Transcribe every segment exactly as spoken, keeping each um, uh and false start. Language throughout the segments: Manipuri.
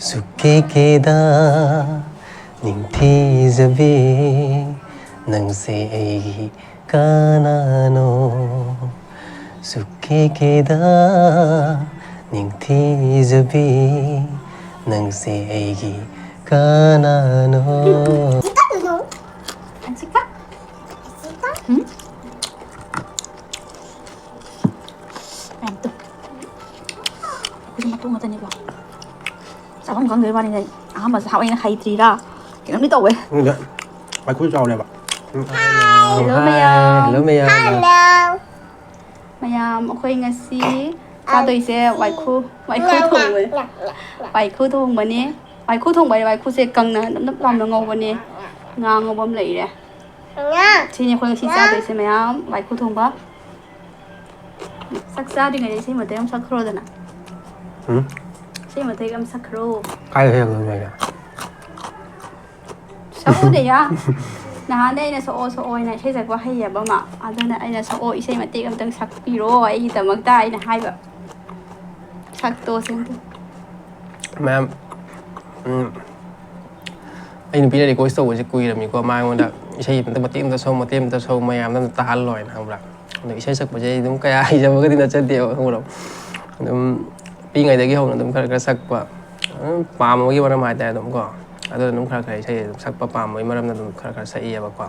ꯁꯨꯛꯀꯦ ꯀꯦꯗ ꯅꯤꯡꯊꯤꯖꯕꯤ, ꯅꯪꯁꯦ ꯑꯩꯒꯤ ꯀꯅꯥꯅꯣ? ꯁꯨꯛꯀꯦ ꯀꯦꯗ ꯅꯤꯡꯊꯤꯖꯕꯤ, ꯅꯪꯁꯦ ꯑꯩꯒꯤ ꯀꯅꯥꯅꯣ? ꯌꯥꯝ ꯇꯨ꯫ ꯑꯩꯈꯣꯏꯁꯨ ꯃꯇꯣꯡ ꯉꯥꯛꯇꯅꯤꯀꯣ꯫ ꯆꯥꯐꯝ ꯈꯪꯗꯕꯩ ꯋꯥꯅꯤꯗ꯫ ꯑꯍꯥꯟꯕ ꯆꯥꯕ ꯑꯩꯅ ꯍꯩꯇ꯭ꯔꯤꯔꯥ ꯀꯩꯅꯣꯝꯗꯤ ꯇꯧꯋꯦ꯫ ꯈꯪꯗꯦ꯫ ꯃꯩꯈꯨ ꯆꯥꯎꯔꯦꯕ꯫ ꯎꯝ꯫ Hello, ꯃꯌꯥꯝ꯫ Hello, ꯃꯌꯥꯝ꯫ Hello꯫ ꯃꯌꯥꯝ, ꯑꯩꯈꯣꯏ ꯉꯁꯤ ꯆꯥꯗꯣꯏꯁꯦ ꯋꯥꯏꯈꯨ, ꯋꯥꯏꯈꯨ ꯊꯣꯡꯕꯅꯤ꯫ ꯋꯥꯏꯈꯨ ꯊꯣꯡꯕꯅꯤ꯫ ꯋꯥꯏꯈꯨ ꯊꯣꯡꯕ ꯍꯥꯏꯗꯤ ꯋꯥꯏꯈꯨꯁꯦ ꯀꯪꯅ ꯅꯞ ꯅꯞ ꯂꯥꯎꯅ ꯉꯧꯕꯅꯦ꯫ ꯉꯥ ꯉꯧꯕ ꯑꯃ ꯂꯩꯔꯦ꯫ ꯁꯤꯅꯤ ꯑꯩꯈꯣꯏ ꯉꯁꯤ ꯆꯥꯗꯣꯏꯁꯦ ꯃꯌꯥꯝ, ꯋꯥꯏꯈꯨ ꯊꯣꯡꯕ꯫ ꯆꯥꯛ ꯆꯥꯗ꯭ꯔꯤꯉꯩꯗ ꯏꯁꯩ ꯃꯇꯦꯛ ꯑꯃ ꯁꯛꯈ꯭ꯔꯣꯗꯅ꯫ ꯎꯝ? ꯏꯁꯩ ꯃꯇꯦꯛ ꯑꯃ ꯁꯛꯈ꯭ꯔꯣ꯫ ꯀꯥꯏꯗ ꯁꯛꯇꯣꯏꯅꯣ ꯍꯥꯏꯁꯦ? ꯁꯛꯎꯅꯦ ꯌꯥ꯫ ꯅꯍꯥꯟꯗꯩ ꯑꯩꯅ ꯁꯛꯑꯣ ꯁꯛꯑꯣ ꯍꯥꯏꯅ ꯏꯁꯩ ꯁꯛꯄ ꯍꯩꯌꯦꯕ ꯑꯃ꯫ ꯑꯗꯨꯅ ꯑꯩꯅ ꯁꯛꯑꯣ, ꯏꯁꯩ ꯃꯇꯦꯛ ꯑꯝꯇꯪ ꯁꯛꯄꯤꯔꯣ ꯑꯩꯒꯤꯗꯃꯛꯇ ꯑꯩꯅ ꯍꯥꯏꯕ꯫ ꯁꯛꯇꯣꯁꯦ ꯑꯝꯇ꯫ ꯃꯌꯥꯝ, ꯎꯝ, ꯑꯩ ꯅꯨꯄꯤꯅ request ꯇꯧꯕꯁꯦ ꯀꯨꯏꯔꯝꯃꯤꯀꯣ꯫ ꯃꯥ ꯑꯩꯉꯣꯟꯗ ꯏꯁꯩ ꯑꯝꯇ ꯃꯇꯦꯛ ꯑꯝꯇ ꯁꯛꯎ, ꯃꯇꯦꯛ ꯑꯝꯇ ꯁꯛꯎ, ꯃꯌꯥꯝꯗ ꯑꯝꯇ ꯇꯥꯍꯜꯂꯣ ꯍꯥꯏꯅ, ꯈꯪꯕ꯭ꯔꯥ? ꯑꯗꯣ ꯏꯁꯩ ꯁꯛꯄꯁꯦ ꯑꯩ ꯑꯗꯨꯝ ꯀꯌꯥ ꯍꯩꯖꯕꯒꯗꯤ ꯅꯠꯆꯗꯦꯕ, ꯈꯪꯕ꯭ꯔꯥ? ꯑꯗꯨꯝ ꯄꯤꯛꯏꯉꯩꯗꯒꯤ ꯍꯧꯅ ꯑꯗꯨꯝ ꯈꯔ ꯈꯔ ꯁꯛꯄ, ꯑꯗꯨꯝ ꯄꯥꯝꯕꯒꯤ ꯃꯔꯝ ꯍꯥꯏꯇꯥꯔꯦ ꯑꯗꯨꯝ ꯀꯣ꯫ ꯑꯗꯨꯅ ꯑꯗꯨꯝ ꯈꯔ ꯈꯔ ꯏꯁꯩ ꯑꯗꯨꯝ ꯁꯛꯄ ꯄꯥꯝꯕꯒꯤ ꯃꯔꯝꯅ ꯑꯗꯨꯝ ꯈꯔ ꯈꯔ ꯁꯛꯏꯌꯦꯕꯀꯣ꯫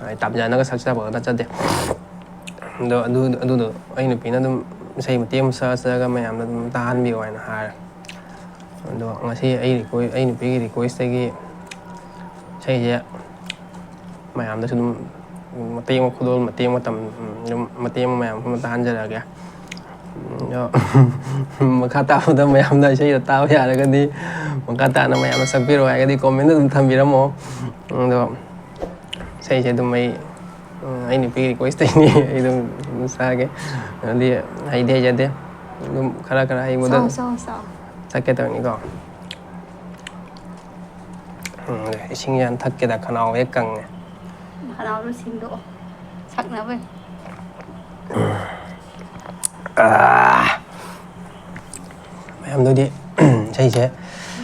ꯑꯩ ꯇꯝꯖꯅꯒ ꯁꯛꯆꯕꯒ ꯅꯠꯆꯗꯦ꯫ ꯑꯗꯣ ꯑꯗꯨ, ꯑꯗꯨꯗꯣ ꯑꯩ ꯅꯨꯄꯤꯅ ꯑꯗꯨꯝ ꯏꯁꯩ ꯃꯇꯦꯛ ꯑꯃ ꯁꯛꯑ ꯁꯛꯑꯒ ꯃꯌꯥꯝꯗ ꯑꯗꯨꯝ ꯇꯥꯍꯟꯕꯤꯌꯣ ꯍꯥꯏꯅ ꯍꯥꯏꯔꯦ꯫ ꯑꯗꯣ ꯉꯁꯤ ꯑꯩ request, ꯑꯩ ꯅꯨꯄꯤꯒꯤ request ꯇꯒꯤ ꯏꯁꯩꯁꯦ ꯃꯌꯥꯝꯗꯁꯨ ꯑꯗꯨꯝ ꯃꯇꯦꯛ ꯑꯃ ꯈꯨꯗꯣꯜ, ꯃꯇꯦꯛ ꯑꯃ ꯇꯝ-, ꯑꯗꯨꯝ ꯃꯇꯦꯛ ꯑꯃ ꯃꯌꯥꯝ ꯑꯃ ꯇꯥꯍꯟꯖꯔꯛꯑꯒꯦ꯫ ꯑꯗꯣ ꯃꯈꯥ ꯇꯥꯕꯗ ꯃꯌꯥꯝꯅ ꯏꯁꯩꯗꯣ ꯇꯥꯕ ꯌꯥꯔꯒꯗꯤ, ꯃꯈꯥ ꯇꯥꯅ ꯃꯌꯥꯝꯅ ꯁꯛꯄꯤꯔꯣ ꯍꯥꯏꯔꯒꯗꯤ comment ꯑꯗꯨꯝ ꯊꯝꯕꯤꯔꯝꯃꯣ꯫ ꯑꯗꯣ ꯏꯁꯩꯁꯦ ꯑꯗꯨꯝ ꯑꯩ, ꯎꯝ, ꯑꯩ ꯅꯨꯄꯤꯒꯤ request ꯇꯩꯅꯤ꯫ ꯑꯩ ꯑꯗꯨꯝ, ꯑꯗꯨꯝ ꯁꯛꯑꯒꯦ꯫ ꯑꯗꯨꯗꯤ ꯍꯩꯗꯤ ꯍꯩꯖꯗꯦ꯫ ꯑꯗꯨꯝ ꯈꯔ ꯈꯔ ꯍꯩꯕꯗ ꯁꯛꯑꯣ, ꯁꯛꯑꯣ, ꯁꯛꯑꯣ꯫ ꯁꯛꯀꯦ ꯇꯧꯅꯤꯀꯣ꯫ ꯎꯝ, ꯏꯁꯤꯡ ꯌꯥꯝ ꯊꯛꯀꯦꯗ, ꯈꯅꯥꯎ ꯍꯦꯛ ꯀꯪꯉꯦ꯫ ꯈꯅꯥꯎꯗꯣ ꯁꯦꯡꯗꯣꯛꯑꯣ꯫ ꯁꯛꯅꯕ꯫ ꯑꯥ꯫ ꯃꯌꯥꯝꯗꯨꯗꯤ ꯏꯁꯩꯁꯦ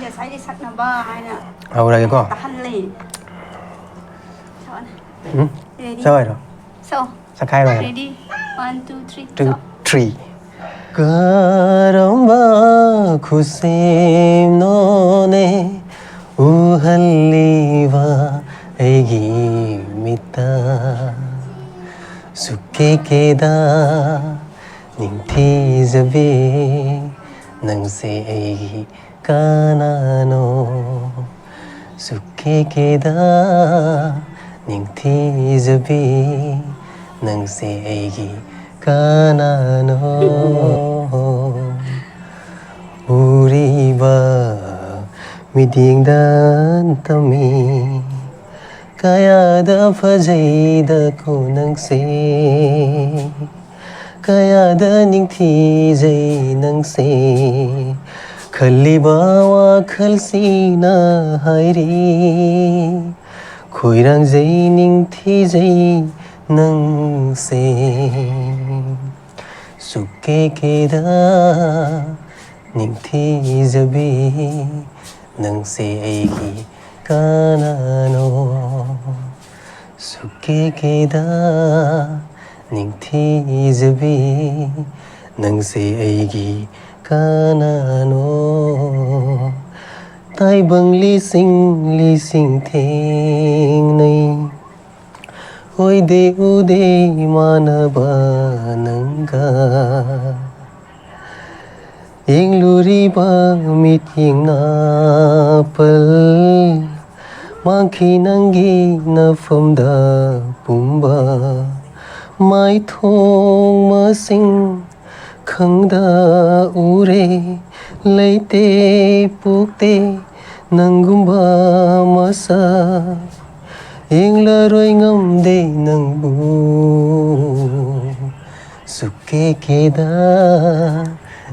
ꯉꯁꯥꯏꯗꯤ ꯁꯛꯅꯕ ꯍꯥꯏꯅ ꯍꯧꯔꯒꯦꯀꯣ꯫ ꯇꯥꯍꯜꯂꯦ꯫ ꯁꯛꯑꯣꯅꯦ꯫ ꯎꯝ? Ready? ꯆꯥꯎ ꯍꯥꯏꯔꯣ? ꯁꯛꯑꯣ꯫ ꯁꯛꯈꯥꯏꯔꯣ ꯍꯥꯏꯔꯣ? Ready? One, two, three. Two, ꯁꯛꯑꯣ꯫ three. ꯀꯔꯝꯕ ꯈꯨꯠꯁꯦꯝꯅꯣꯅꯦ ꯎꯍꯜꯂꯤꯕ ꯑꯩꯒꯤ ꯃꯤꯠꯇ? ꯁꯨꯛꯀꯦ ꯀꯦꯗ ꯅꯤꯡꯊꯤꯖꯕꯤ, ꯅꯪꯁꯦ ꯑꯩꯒꯤ ꯀꯅꯥꯅꯣ? ꯁꯨꯛꯀꯦ ꯀꯦꯗ ꯅꯤꯡꯊꯤꯖꯕꯤ, ꯅꯪꯁꯦ ꯑꯩꯒꯤ ꯀꯅꯥꯅꯣ? ꯎꯔꯤꯕ ꯃꯤꯠꯌꯦꯡꯗ ꯇꯝꯃꯤ, ꯀꯌꯥꯗ ꯐꯖꯩꯗꯀꯣ ꯅꯪꯁꯦ, ꯀꯌꯥꯗ ꯅꯤꯡꯊꯤꯖꯩ ꯅꯪꯁꯦ, ꯈꯜꯂꯤꯕ ꯋꯥꯈꯜꯁꯤꯅ ꯍꯥꯏꯔꯤ, ꯈꯣꯏꯔꯥꯡꯖꯩ ꯅꯤꯡꯊꯤꯖꯩ ꯅꯪꯁꯦ꯫ ꯁꯨꯛꯀꯦ ꯀꯦꯗ ꯅꯤꯡꯊꯤꯖꯕꯤ, ꯅꯪꯁꯦ ꯑꯩꯒꯤ ꯀꯅꯥꯅꯣ? ꯁꯨꯛꯀꯦ ꯀꯦꯗ ꯅꯤꯡꯊꯤꯖꯕꯤ, ꯅꯪꯁꯦ ꯑꯩꯒꯤ ꯀꯅꯥꯅꯣ? ꯇꯥꯏꯕꯪ ꯂꯤꯁꯤꯡ ꯂꯤꯁꯤꯡ ꯊꯦꯡꯅꯩ, ꯑꯣꯏꯗꯦ ꯎꯗꯦ ꯃꯥꯟꯅꯕ ꯅꯪꯒ꯫ ꯌꯦꯡꯂꯨꯔꯤꯕ ꯃꯤꯠꯌꯦꯡ ꯅꯥꯄꯜ ꯃꯥꯡꯈꯤ ꯅꯪꯒꯤ ꯅꯐꯝꯗ ꯄꯨꯝꯕ꯫ ꯃꯥꯏꯊꯣꯡ ꯃꯁꯤꯡ ꯈꯪꯗ ꯎꯔꯦ, ꯂꯩꯇꯦ ꯄꯣꯛꯇꯦ ꯅꯪꯒꯨꯝꯕ ꯃꯁꯛ꯫ ꯌꯦꯡꯂꯔꯣꯏ ꯉꯝꯗꯦ ꯅꯪꯕꯨ꯫ ꯁꯨꯛꯀꯦ ꯀꯦꯗ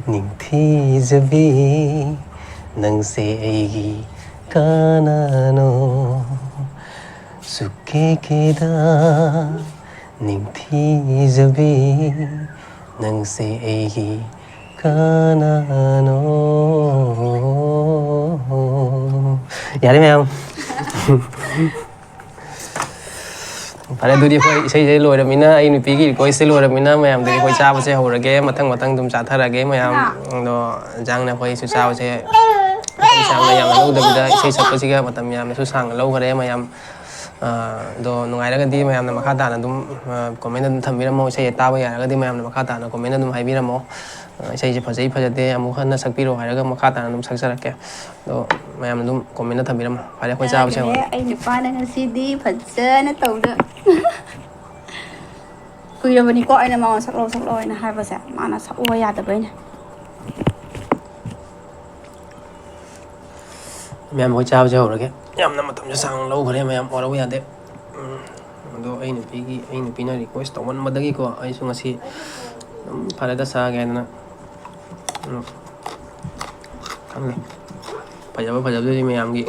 ꯅꯤꯡꯊꯤꯖꯕꯤ, ꯅꯪꯁꯦ ꯑꯩꯒꯤ ꯀꯅꯥꯅꯣ? ꯁꯨꯛꯀꯦ ꯀꯦꯗ ꯅꯤꯡꯊꯤꯖꯕꯤ, ꯅꯪꯁꯦ ꯑꯩꯒꯤ ꯀꯅꯥꯅꯣ? ꯌꯥꯔꯦ ꯃꯌꯥꯝ꯫ ꯐꯔꯦ, ꯑꯗꯨꯗꯤ ꯑꯩꯈꯣꯏ ꯏꯁꯩꯁꯦ ꯂꯣꯏꯔꯕꯅꯤꯅ, ꯑꯩ ꯅꯨꯄꯤꯒꯤ request ꯁꯦ ꯂꯣꯏꯔꯕꯅꯤꯅ, ꯃꯌꯥꯝꯗꯒꯤ ꯑꯩꯈꯣꯏ ꯆꯥꯕꯁꯦ ꯍꯧꯔꯒꯦ꯫ ꯃꯊꯪ ꯃꯊꯪ ꯑꯗꯨꯝ ꯆꯥꯊꯔꯛꯑꯒꯦ ꯃꯌꯥꯝ꯫ ꯑꯗꯣ ꯏꯟꯖꯥꯡꯅ ꯑꯩꯈꯣꯏꯁꯨ ꯆꯥꯕꯁꯦ ꯃꯇꯝ ꯁꯥꯡꯅ ꯌꯥꯝꯅ ꯂꯧꯗꯕꯤꯗ, ꯏꯁꯩ ꯁꯛꯄꯁꯤꯒ ꯃꯇꯝ ꯌꯥꯝꯅꯁꯨ ꯁꯥꯡꯅ ꯂꯧꯈꯔꯦ ꯃꯌꯥꯝ꯫ ꯑ, ꯑꯗꯣ ꯅꯨꯡꯉꯥꯏꯔꯒꯗꯤ ꯃꯌꯥꯝꯅ ꯃꯈꯥ ꯇꯥꯅ ꯑꯗꯨꯝ, ꯑ, comment ꯑꯗꯨꯝ ꯊꯝꯕꯤꯔꯝꯃꯣ꯫ ꯏꯁꯩ ꯇꯥꯕ ꯌꯥꯔꯒꯗꯤ ꯃꯌꯥꯝꯅ ꯃꯈꯥ ꯇꯥꯅ comment ꯑꯗꯨꯝ ꯍꯥꯏꯕꯤꯔꯝꯃꯣ꯫ ꯑ, ꯏꯁꯩꯁꯦ ꯐꯖꯩ ꯐꯖꯗꯦ ꯑꯃꯨꯛ ꯍꯟꯅ ꯁꯛꯄꯤꯔꯣ ꯍꯥꯏꯔꯒ ꯃꯈꯥ ꯇꯥꯅ ꯑꯗꯨꯝ ꯁꯛꯆꯔꯛꯀꯦ꯫ ꯑꯗꯣ ꯃꯌꯥꯝ ꯑꯗꯨꯝ comment ꯇ ꯊꯝꯕꯤꯔꯝꯃꯣ꯫ ꯐꯔꯦ, ꯑꯩꯈꯣꯏ ꯆꯥꯕꯁꯦ ꯌꯥꯈ꯭ꯔꯦ꯫ ꯍꯧꯔꯦ꯫ ꯑꯩ ꯅꯨꯄꯥꯅ ꯉꯁꯤꯗꯤ ꯐꯖꯅ ꯇꯧꯗ-, ꯀꯨꯏꯔꯕꯅꯤꯀꯣ ꯑꯩꯅ ꯃꯉꯣꯟꯗ ꯁꯛꯂꯛꯑꯣ, ꯁꯛꯂꯛꯑꯣ ꯍꯥꯏꯅ ꯍꯥꯏꯕꯁꯦ, ꯃꯥꯅ ꯁꯛꯑꯣ ꯌꯥꯗꯕꯩꯅꯦ꯫ ꯃꯌꯥꯝ, ꯑꯩꯈꯣꯏ ꯆꯥꯕꯁꯦ ꯍꯧꯔꯒꯦ꯫ ꯌꯥꯝꯅ ꯃꯇꯝꯁꯦ ꯁꯥꯡꯅ ꯂꯧꯈ꯭ꯔꯦ ꯃꯌꯥꯝ, ꯋꯥꯔꯧ ꯌꯥꯗꯦ꯫ ꯎꯝ, ꯑꯗꯣ ꯑꯩ ꯅꯨꯄꯤꯒꯤ, ꯑꯩ ꯅꯨꯄꯤꯅ request ꯇꯧꯃꯟꯕꯗꯒꯤꯀꯣ, ꯑꯩꯁꯨ ꯉꯁꯤ ꯑꯗꯨꯝ ꯐꯔꯦꯗ ꯆꯥꯒꯦ ꯍꯥꯏꯗꯅ, ꯎꯝ, ꯈꯪꯗꯦ꯫ ꯐꯖꯕ ꯐꯖꯕꯗꯨꯗꯤ ꯃꯌꯥꯝꯒꯤ꯫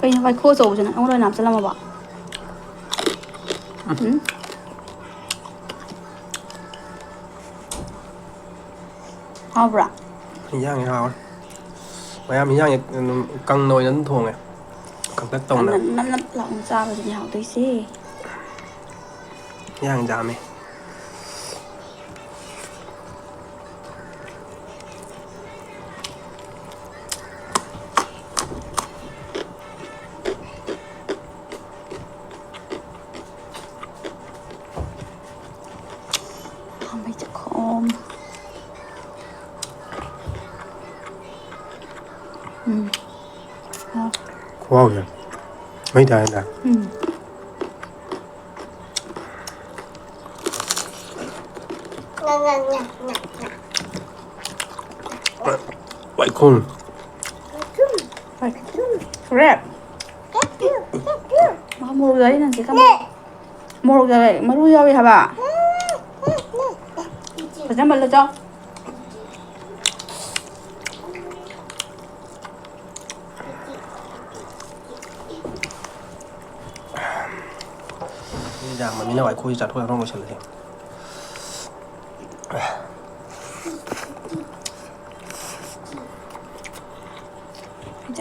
ꯀꯩꯅꯣ ꯋꯥꯏꯈꯨ ꯑꯆꯧꯕꯁꯤꯅ ꯑꯩꯉꯣꯟꯗ ꯑꯣꯏꯅ ꯍꯥꯞꯆꯜꯂꯝꯃꯕ? ꯎꯝ? ꯍꯥꯎꯕ꯭ꯔꯥ? ꯏꯟꯖꯥꯡꯁꯦ ꯍꯥꯎꯔꯦ꯫ ꯃꯌꯥꯝ ꯏꯟꯖꯥꯡꯁꯦ ꯑꯗꯨꯝ ꯀꯪꯅ ꯑꯣꯏꯅ ꯑꯗꯨꯝ ꯊꯣꯡꯉꯦ꯫ ꯀꯪꯇꯛ ꯇꯧꯅ꯫ ꯅꯞ ꯅꯞ ꯅꯞ ꯂꯥꯎꯅ ꯆꯥꯕꯗꯨꯅꯦ ꯍꯥꯎꯗꯣꯏꯁꯦ꯫ ꯏꯟꯖꯥꯡ ꯌꯥꯝꯃꯦ꯫ ꯍꯥꯎꯃꯩ ꯆꯈꯣꯝ꯫ ꯎꯝ꯫ ꯍꯥꯎ꯫ ꯈꯨꯍꯥꯎꯁꯦ꯫ ꯃꯩ ꯇꯥꯏ ꯍꯥꯏꯇꯥꯔꯦ꯫ ꯎꯝ꯫ ꯋꯥꯏꯈꯨ꯫ ꯁꯨꯔꯦ? ꯃꯥ ꯃꯣꯔꯣꯛ ꯌꯥꯎꯔꯤ ꯅꯪꯁꯦ ꯀꯃꯥꯏ-, ꯃꯣꯔꯣꯛ ꯌꯥꯎꯔꯤ, ꯃꯔꯨ ꯌꯥꯎꯔꯤ ꯍꯥꯏꯕ? ꯐꯖꯅ ꯃꯜꯂ ꯆꯥꯎ꯫ ꯌꯥꯝꯕꯅꯤꯅ ꯋꯥꯏꯈꯨꯁꯤ ꯆꯥꯊꯣꯛ ꯆꯥꯊꯣꯛ ꯂꯣꯏꯁꯤꯜꯂꯁꯦ꯫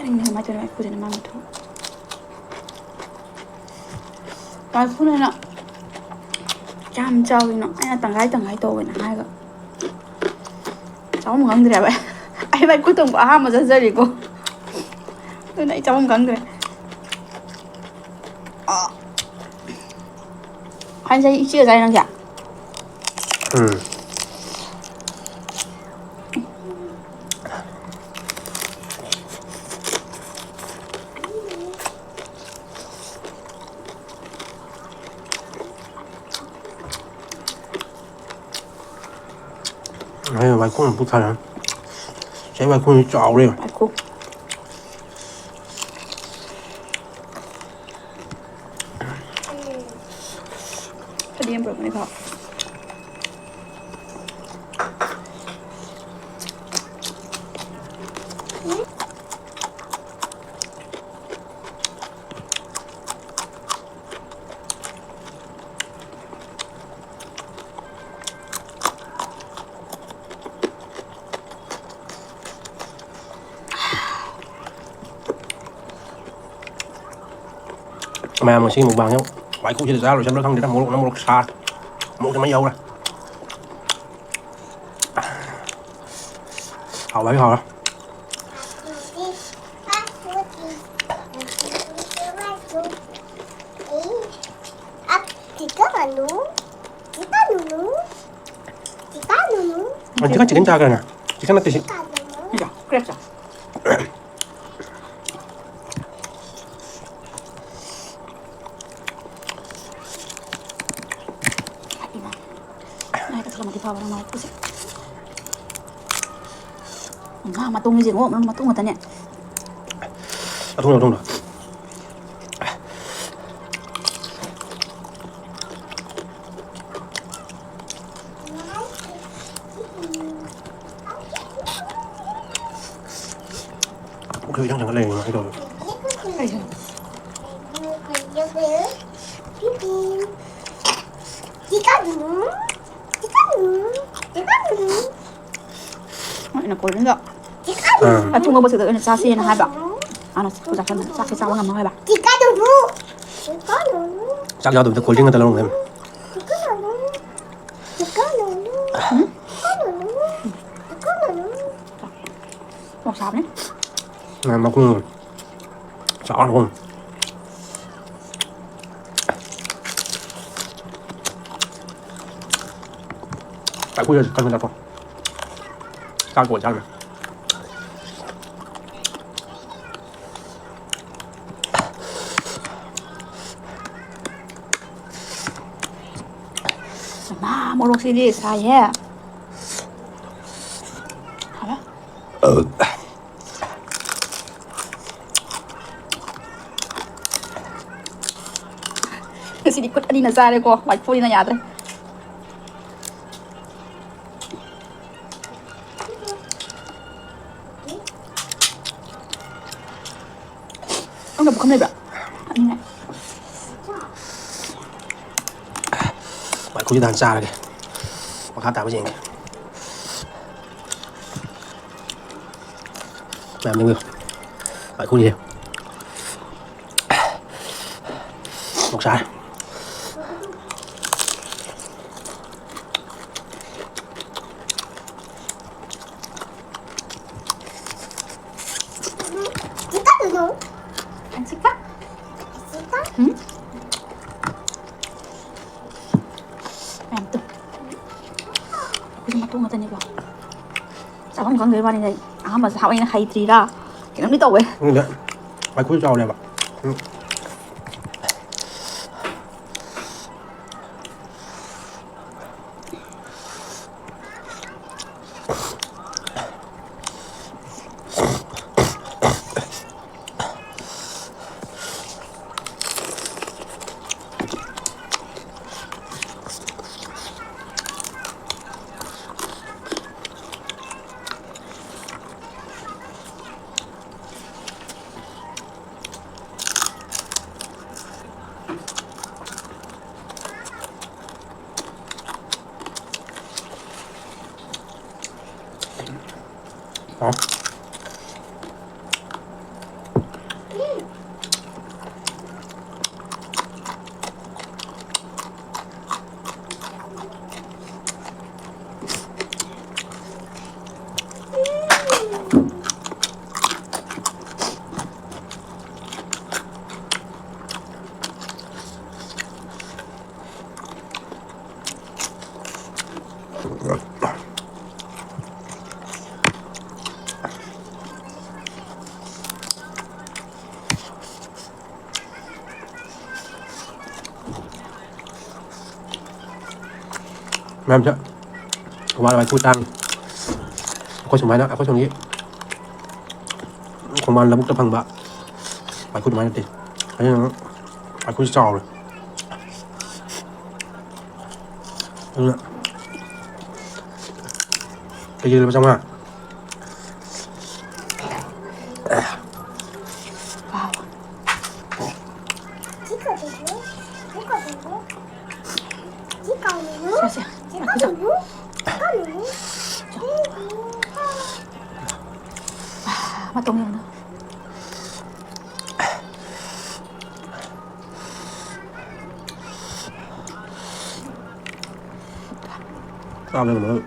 ꯑꯩꯅ ꯀꯃꯥꯏꯅ ꯇꯧꯔꯤꯅꯣ? ꯑꯩ ꯈꯨꯠꯁꯤꯅ ꯃꯥꯡꯕ ꯊꯣꯛꯑꯦ꯫ ꯋꯥꯏꯈꯨꯅ ꯀꯌꯥꯝ ꯆꯥꯎꯔꯤꯅꯣ? ꯑꯩꯅ ꯇꯪꯈꯥꯏ ꯇꯪꯈꯥꯏ ꯇꯧꯋꯦꯅ ꯍꯥꯏꯔꯒ ꯆꯥꯐꯝ ꯈꯪꯗ꯭ꯔꯦꯕ꯫ ꯑꯩ ꯋꯥꯏꯈꯨ ꯊꯣꯡꯕ ꯑꯍꯥꯟꯕ ꯆꯥꯖꯔꯤꯀꯣ, ꯑꯗꯨꯅ ꯑꯩ ꯆꯥꯐꯝ ꯈꯪꯗ꯭ꯔꯦ꯫ ꯑꯥ꯫ ꯍꯥꯏꯁꯦ ꯏꯆꯦ ꯆꯥꯏ ꯅꯪꯁꯦ? ꯎꯝ꯫ ꯑꯩ ꯋꯥꯏꯈꯨꯅ ꯄꯨꯛ ꯊꯜꯂꯦ꯫ ꯁꯤ ꯋꯥꯏꯈꯨꯁꯤ ꯆꯥꯎꯔꯦ꯫ ꯋꯥꯏꯈꯨ꯫ ꯈꯗꯤ ꯌꯥꯝ ꯄꯨꯔꯛꯄꯅꯦ ꯈꯥꯎ꯫ ꯃꯌꯥꯝ ꯉꯁꯤꯒꯤ ꯃꯨꯛꯕꯥꯡꯁꯦ ꯋꯥꯏꯈꯨꯁꯤꯗ ꯆꯥꯔ ꯂꯣꯏꯁꯤꯟꯕ꯭ꯔꯥ ꯈꯪꯗꯦꯗ꯫ ꯃꯣꯔꯣꯛꯅ ꯃꯣꯔꯣꯛ ꯁꯥꯔ, ꯃꯣꯔꯣꯛꯁꯦ ꯃꯩ ꯍꯧꯔꯦ꯫ ꯍꯥꯎꯕ ꯍꯥꯏꯕ ꯍꯥꯎꯔꯦ꯫ Chicken, chicken ꯆꯥꯈ꯭ꯔꯦꯅ? ꯆꯤꯛꯀꯟ ꯅꯠꯇꯦ ꯁꯤ꯫ ꯀ꯭ꯔꯦꯕ ꯆꯥ꯫ ꯏꯃꯥ꯫ ꯉꯥ ꯈꯤꯇ ꯊꯝꯃꯗꯤ ꯐꯕ ꯅꯪ ꯃꯔꯛꯇꯨꯁꯦ꯫ ꯉꯥ ꯃꯇꯣꯡꯁꯦ ꯌꯦꯡꯉꯣ, ꯃꯔꯨꯝ ꯃꯇꯣꯡ ꯉꯥꯛꯇꯅꯦ꯫ ꯃꯇꯣꯡꯗꯣ, ꯃꯇꯣꯡꯗꯣ꯫ ꯄꯨꯛꯁꯨ ꯏꯊꯪ ꯊꯪꯒꯠ ꯂꯩꯔꯦ ꯀꯃꯥꯏꯅ ꯇꯧꯕꯅꯣ? ꯀꯩꯒꯤꯅꯣ? ꯃꯣꯏꯅ ꯀꯣꯜ ꯗ꯭ꯔꯤꯡꯗꯣ ꯑꯥ꯫ ꯑꯊꯨꯝꯕ ꯄꯣꯠꯁꯛꯇ ꯑꯣꯏꯅ ꯆꯥꯁꯦꯅ ꯍꯥꯏꯕ꯫ ꯃꯥꯅ ꯆꯥꯛ ꯆꯥꯁꯟꯗꯅ ꯆꯥꯛꯁꯦ ꯆꯥꯕ ꯉꯝꯃꯔꯣꯏ ꯍꯥꯏꯕ꯫ ꯆꯤꯛꯀꯥꯗꯨꯕꯨ꯫ ꯆꯤꯛꯀꯥꯗꯨꯕꯨ꯫ ꯆꯥꯛ ꯌꯥꯎꯗꯕꯤꯗ cold drink ꯉꯥꯛꯇ ꯂꯧꯔꯝꯒꯅꯤ꯫ ꯆꯤꯛꯀꯥꯗꯨꯕꯨ꯫ ꯆꯤꯛꯀꯥꯗꯨꯕꯨ꯫ ꯆꯤꯛꯀꯥꯗꯨꯕꯨ꯫ ꯆꯤꯛꯀꯥꯗꯨꯕꯨ꯫ ꯃꯣꯔꯣꯛ ꯁꯥꯕꯅꯦ꯫ ꯉꯥ ꯃꯈꯨꯝ ꯆꯥꯎꯔꯕ꯫ ꯆꯥꯛꯈꯨꯝꯗ ꯀꯟꯅ ꯆꯥꯊꯣꯛ꯫ ꯆꯥꯛ ꯀꯣꯟ ꯆꯥꯈ꯭ꯔꯦ꯫ ꯃꯥ, ꯃꯣꯔꯣꯛꯁꯤꯗꯤ ꯁꯥꯏꯍꯦ꯫ ꯍꯥꯎꯋꯦ꯫ ꯉꯁꯤꯗꯤ ꯈꯨꯠ ꯑꯅꯤꯅ ꯆꯥꯔꯦꯀꯣ, ꯋꯥꯏꯈꯨꯅꯤꯅ ꯌꯥꯗ꯭ꯔꯦ꯫ ꯅꯪꯅ ꯄꯨꯈꯝ ꯂꯩꯕ꯭ꯔꯥ? ꯆꯠꯅꯤꯡꯉꯦ꯫ ꯋꯥꯏꯈꯨꯁꯤꯗ ꯍꯥꯟꯅ ꯆꯥꯔꯒꯦ꯫ ꯃꯈꯥ ꯇꯥꯕ ꯌꯦꯡꯒꯦ꯫ ꯃꯌꯥꯝ ꯌꯦꯡꯕꯤꯌꯨ꯫ ꯋꯥꯏꯈꯨꯁꯦ꯫ ꯃꯣꯔꯣꯛ ꯁꯥꯏ꯫ ꯆꯤꯛꯀꯥ? ꯆꯤꯛꯀꯥ? ꯎꯝ? ꯃꯌꯥꯝ ꯇꯨ꯫ ꯑꯩꯈꯣꯏꯁꯨ ꯃꯇꯣꯡ ꯉꯥꯛꯇꯅꯤꯀꯣ꯫ ꯆꯥꯐꯝ ꯈꯪꯗꯕꯩ ꯋꯥꯅꯤꯗ ꯑꯩ꯫ ꯑꯍꯥꯟꯕ ꯆꯥꯕꯅꯤꯅ ꯍꯩꯇ꯭ꯔꯤꯔꯥ ꯀꯩꯅꯣꯝꯗꯤ ꯇꯧꯋꯦ꯫ ꯈꯪꯗꯦ꯫ ꯋꯥꯏꯈꯨ ꯆꯥꯎꯔꯦꯕ꯫ ꯎꯝ꯫ ꯍꯥꯎ꯫ ꯃꯌꯥꯝꯁꯦ ꯋꯥꯏ-, ꯋꯥꯏꯈꯨ ꯇꯥꯡꯉꯤ꯫ ꯑꯩꯈꯣꯏ ꯁꯨꯃꯥꯏꯅ, ꯑꯩꯈꯣꯏ ꯁꯣꯝꯒꯤ ꯈꯣꯡꯕꯥꯟ ꯂꯧꯕꯨꯛꯇ ꯐꯪꯕ ꯋꯥꯏꯈꯨ ꯑꯗꯨꯃꯥꯏꯅ ꯅꯠꯇꯦ꯫ ꯑꯗꯨꯅ ꯋꯥꯏꯈꯨꯁꯦ ꯆꯥꯎꯔꯦ꯫ ꯑꯗꯨꯅ ꯀꯦꯖꯤꯗ ꯂꯨꯄꯥ ꯆꯥꯝꯃꯉꯥ꯫ ꯁꯦ, ꯁꯦ, ꯉꯥꯏꯈꯣ, ꯆꯣ꯫ ꯃꯇꯣꯝ ꯌꯦꯡꯉꯨ꯫ ꯆꯥꯕ ꯉꯝꯃꯔꯣꯏ꯫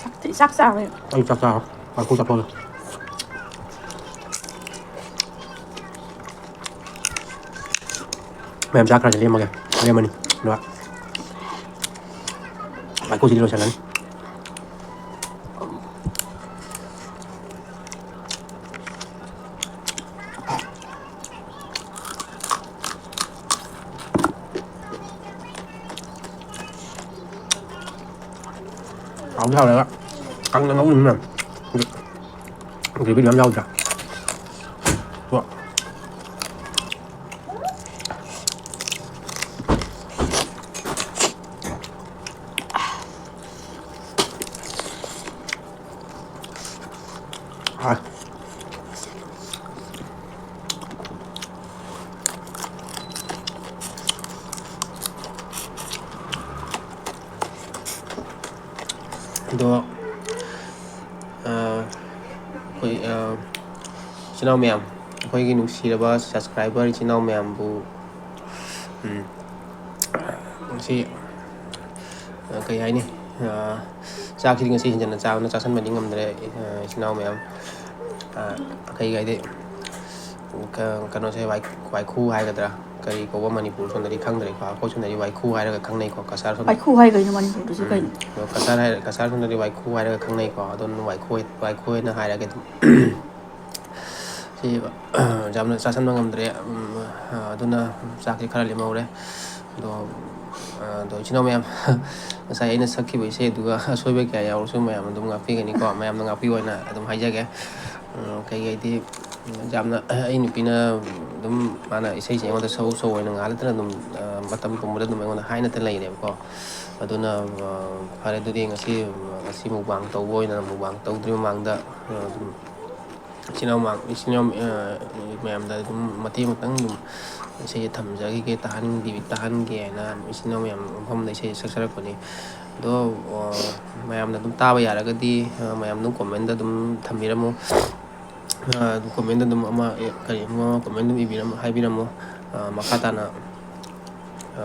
ꯆꯥꯛꯇꯤ ꯆꯥꯛ ꯆꯥꯔꯣꯏ꯫ ꯑꯩ ꯆꯥꯛ ꯆꯥꯔꯣꯏ꯫ ꯋꯥꯏꯈꯨ ꯆꯥꯊꯣꯛꯑꯒꯦ꯫ ꯃꯌꯥꯝ ꯆꯥꯈ꯭ꯔꯁꯦ, ꯂꯦꯝꯃꯒꯦ꯫ ꯂꯦꯝꯃꯅꯤ꯫ ꯑꯗꯨꯒ ꯋꯥꯏꯈꯨꯁꯤꯗꯤ ꯂꯣꯏꯁꯤꯜꯂꯅꯤ꯫ ꯍꯥꯎꯗꯤ ꯍꯥꯎꯔꯒ ꯀꯪꯅ ꯉꯧꯔꯤꯃꯤꯅ ꯒ꯭ꯔꯦꯚꯤꯗꯤ ꯌꯥꯝ ꯌꯥꯎꯗ꯭ꯔꯥ? ꯑꯗꯣ ꯍꯥꯎ꯫ ꯑꯗꯣ, ꯑ, ꯑꯩꯈꯣꯏ, ꯑ, ꯏꯆꯤꯟ ꯏꯅꯥꯎ ꯃꯌꯥꯝ, ꯑꯩꯈꯣꯏꯒꯤ ꯅꯨꯡꯁꯤꯔꯕ subscriber ꯏꯆꯤꯟ ꯏꯅꯥꯎ ꯃꯌꯥꯝꯕꯨ, ꯎꯝ, ꯉꯁꯤ, ꯑ, ꯀꯩ ꯍꯥꯏꯅꯤ? ꯑ, ꯆꯥꯛꯁꯤꯗꯤ ꯉꯁꯤ ꯍꯦꯟꯖꯟꯅ ꯆꯥꯕꯅ ꯆꯥꯁꯟꯕꯗꯤ ꯉꯝꯗ꯭ꯔꯦ, ꯑ, ꯏꯆꯤꯟ ꯏꯅꯥꯎ ꯃꯌꯥꯝ꯫ ꯑ, ꯀꯩ ꯍꯥꯏꯗꯤ, ꯀ-, ꯀꯩꯅꯣꯁꯦ, ꯋꯥꯏ-, ꯋꯥꯏꯈꯨ ꯍꯥꯏꯒꯗ꯭ꯔꯥ? ꯀꯔꯤ ꯀꯧꯕ ꯃꯅꯤꯄꯨꯔ ꯁꯣꯝꯗꯗꯤ ꯈꯪꯗ꯭ꯔꯦꯀꯣ꯫ ꯑꯩꯈꯣꯏ ꯁꯣꯝꯗꯗꯤ ꯋꯥꯏꯈꯨ ꯍꯥꯏꯔꯒ ꯈꯪꯅꯩꯀꯣ, ꯀꯁꯥꯔ ꯁꯣꯝꯗ꯫ ꯋꯥꯏꯈꯨ ꯍꯥꯏ ꯀꯩꯅꯣ ꯃꯅꯤꯄꯨꯔꯗꯁꯨ ꯎꯝ꯫ ꯀꯩꯅꯣ? ꯑꯗꯣ ꯀꯁꯥꯔ ꯍꯥꯏꯔ-, ꯀꯁꯥꯔ ꯁꯣꯝꯗꯗꯤ ꯋꯥꯏꯈꯨ ꯍꯥꯏꯔꯒ ꯈꯪꯅꯩꯀꯣ꯫ ꯑꯗꯨꯝ ꯋꯥꯏꯈꯨ, ꯋꯥꯏꯈꯨ ꯍꯥꯏꯅ ꯍꯥꯏꯔꯒꯦ ꯑꯗꯨꯝ꯫ ꯁꯤ, ꯌꯥꯝꯅ ꯆꯥꯁꯟꯕ ꯉꯝꯗ꯭ꯔꯦ꯫ ꯎꯝ, ꯑꯗꯨꯅ ꯆꯥꯛꯁꯤ ꯈꯔ ꯂꯦꯝꯍꯧꯔꯦ꯫ ꯑꯗꯣ ꯑꯗꯣ ꯏꯆꯤꯟ ꯏꯅꯥꯎ ꯃꯌꯥꯝ, ꯉꯁꯥꯏ ꯑꯩꯅ ꯁꯛꯈꯤꯕ ꯏꯁꯩꯗꯨꯒ ꯑꯁꯣꯏꯕ ꯀꯌꯥ ꯌꯥꯎꯔꯁꯨ ꯃꯌꯥꯝ ꯑꯗꯨꯝ ꯉꯥꯛꯄꯤꯒꯅꯤꯀꯣ꯫ ꯃꯌꯥꯝꯅ ꯉꯥꯛꯄꯤꯌꯨ ꯍꯥꯏꯅ ꯑꯗꯨꯝ ꯍꯥꯏꯖꯒꯦ꯫ ꯎꯝ, ꯀꯩ ꯍꯥꯏꯗꯤ, ꯌꯥꯝꯅ, ꯑꯩ ꯅꯨꯄꯤꯅ ꯑꯗꯨꯝ, ꯃꯥꯅ ꯏꯁꯩꯁꯦ ꯑꯩꯉꯣꯟꯗ ꯁꯛꯎ ꯁꯛꯎ ꯍꯥꯏꯅ ꯉꯥꯏꯍꯥꯛ ꯅꯠꯇꯅ ꯑꯗꯨꯝ, ꯑ, ꯃꯇꯝ ꯄꯨꯝꯕꯗ ꯑꯗꯨꯝ ꯑꯩꯉꯣꯟꯗ ꯍꯥꯏꯅꯇ ꯂꯩꯔꯦꯕꯀꯣ꯫ ꯑꯗꯨꯅ, ꯑ, ꯐꯔꯦ, ꯑꯗꯨꯗꯤ ꯉꯁꯤ, ꯉꯁꯤ ꯃꯨꯛꯕꯥꯡ ꯇꯧꯕ ꯑꯣꯏꯅ ꯃꯨꯛꯕꯥꯡ ꯇꯧꯗ꯭ꯔꯤ ꯃꯃꯥꯡꯗ, ꯑ, ꯑꯗꯨꯝ ꯏꯆꯤꯟ ꯏꯅꯥꯎ ꯃꯌꯥꯝ, ꯏꯆꯤꯟ ꯏꯅꯥꯎ, ꯑ, ꯃꯌꯥꯝꯗ ꯑꯗꯨꯝ ꯃꯇꯦꯛ ꯑꯃꯇꯪ ꯑꯗꯨꯝ ꯏꯁꯩꯁꯦ ꯊꯝꯖꯈꯤꯒꯦ, ꯇꯥꯍꯟꯕꯤ-, ꯇꯥꯍꯟꯒꯦ ꯍꯥꯏꯅ ꯏꯆꯤꯟ ꯏꯅꯥꯎ ꯃꯌꯥꯝ ꯃꯐꯝꯗ ꯏꯁꯩ ꯁꯛꯆꯔꯛꯄꯅꯤ꯫ ꯑꯗꯣ, ꯑ, ꯃꯌꯥꯝꯅ ꯑꯗꯨꯝ ꯇꯥꯕ ꯌꯥꯔꯒꯗꯤ, ꯑ, ꯃꯌꯥꯝ ꯑꯗꯨꯝ comment ꯑꯗꯨꯝ ꯊꯝꯕꯤꯔꯝꯃꯨ꯫ ꯑ, ꯑꯗꯨꯝ comment ꯑꯗꯨꯝ ꯑꯃ, ꯑꯦ, ꯀꯔꯤ, ꯑꯃ comment ꯑꯗꯨꯝ ꯏꯕꯤꯔꯝꯃꯨ, ꯍꯥꯏꯕꯤꯔꯝꯃꯨ꯫ ꯑ, ꯃꯈꯥ ꯇꯥꯅ, ꯑ,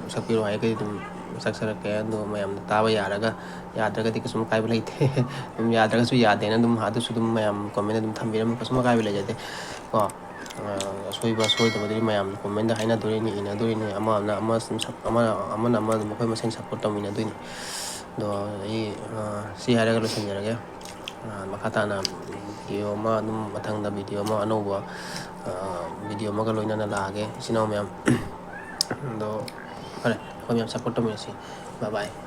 ꯁꯛꯄꯤꯔꯣ ꯍꯥꯏꯔꯒꯗꯤ ꯑꯗꯨꯝ ꯁꯛꯆꯔꯛꯀꯦ꯫ ꯑꯗꯣ ꯃꯌꯥꯝꯅ ꯇꯥꯕ ꯌꯥꯔꯒ, ꯌꯥꯗ꯭ꯔꯒꯗꯤ ꯀꯩꯁꯨꯝ ꯑꯀꯥꯏꯕ ꯂꯩꯇꯦ꯫ ꯑꯗꯨꯝ ꯌꯥꯗ꯭ꯔꯒꯁꯨ ꯌꯥꯗꯦꯅ ꯑꯗꯨꯝ, ꯑꯗꯨꯁꯨ ꯑꯗꯨꯝ ꯃꯌꯥꯝ comment ꯑꯗꯨꯝ ꯊꯝꯕꯤꯔꯝꯃꯨ, ꯀꯩꯁꯨꯝ ꯑꯀꯥꯏꯕ ꯂꯩꯖꯗꯦ ꯀꯣ꯫ ꯑ, ꯑꯁꯣꯏꯕ ꯑꯁꯣꯏꯗꯕꯗꯨꯗꯤ ꯃꯌꯥꯝꯅ comment ꯍꯥꯏꯅꯗꯣꯔꯤꯅꯤ, ꯏꯅꯗꯣꯔꯤꯅꯤ, ꯑꯃꯅ ꯑꯃ ꯁꯨꯝ ꯁꯞ-, ꯑꯃꯅ, ꯑꯃꯅ ꯑꯃ ꯑꯗꯨꯝ ꯑꯩꯈꯣꯏ ꯃꯁꯦꯟ support ꯇꯧꯃꯤꯟꯅꯗꯣꯏꯅꯤ꯫ ꯑꯗꯣ ꯑꯩ, ꯑ, ꯁꯤ ꯍꯥꯏꯔꯒ ꯂꯣꯏꯁꯤꯟꯖꯔꯒꯦ꯫ ꯑ, ꯃꯈꯥ ꯇꯥꯅ video ꯑꯃ ꯑꯗꯨꯝ, ꯃꯊꯪꯗ video ꯑꯃ ꯑꯅꯧꯕ, ꯑ, video ꯑꯃꯒ ꯂꯣꯏꯅꯅ ꯂꯥꯛꯑꯒꯦ, ꯏꯆꯤꯟ ꯏꯅꯥꯎ ꯃꯌꯥꯝ꯫ ꯑꯗꯣ ꯐꯔꯦ, ꯑꯩꯈꯣꯏ ꯃꯌꯥꯝ support ꯇꯧꯃꯤꯟꯅꯁꯤ꯫ Bye bye꯫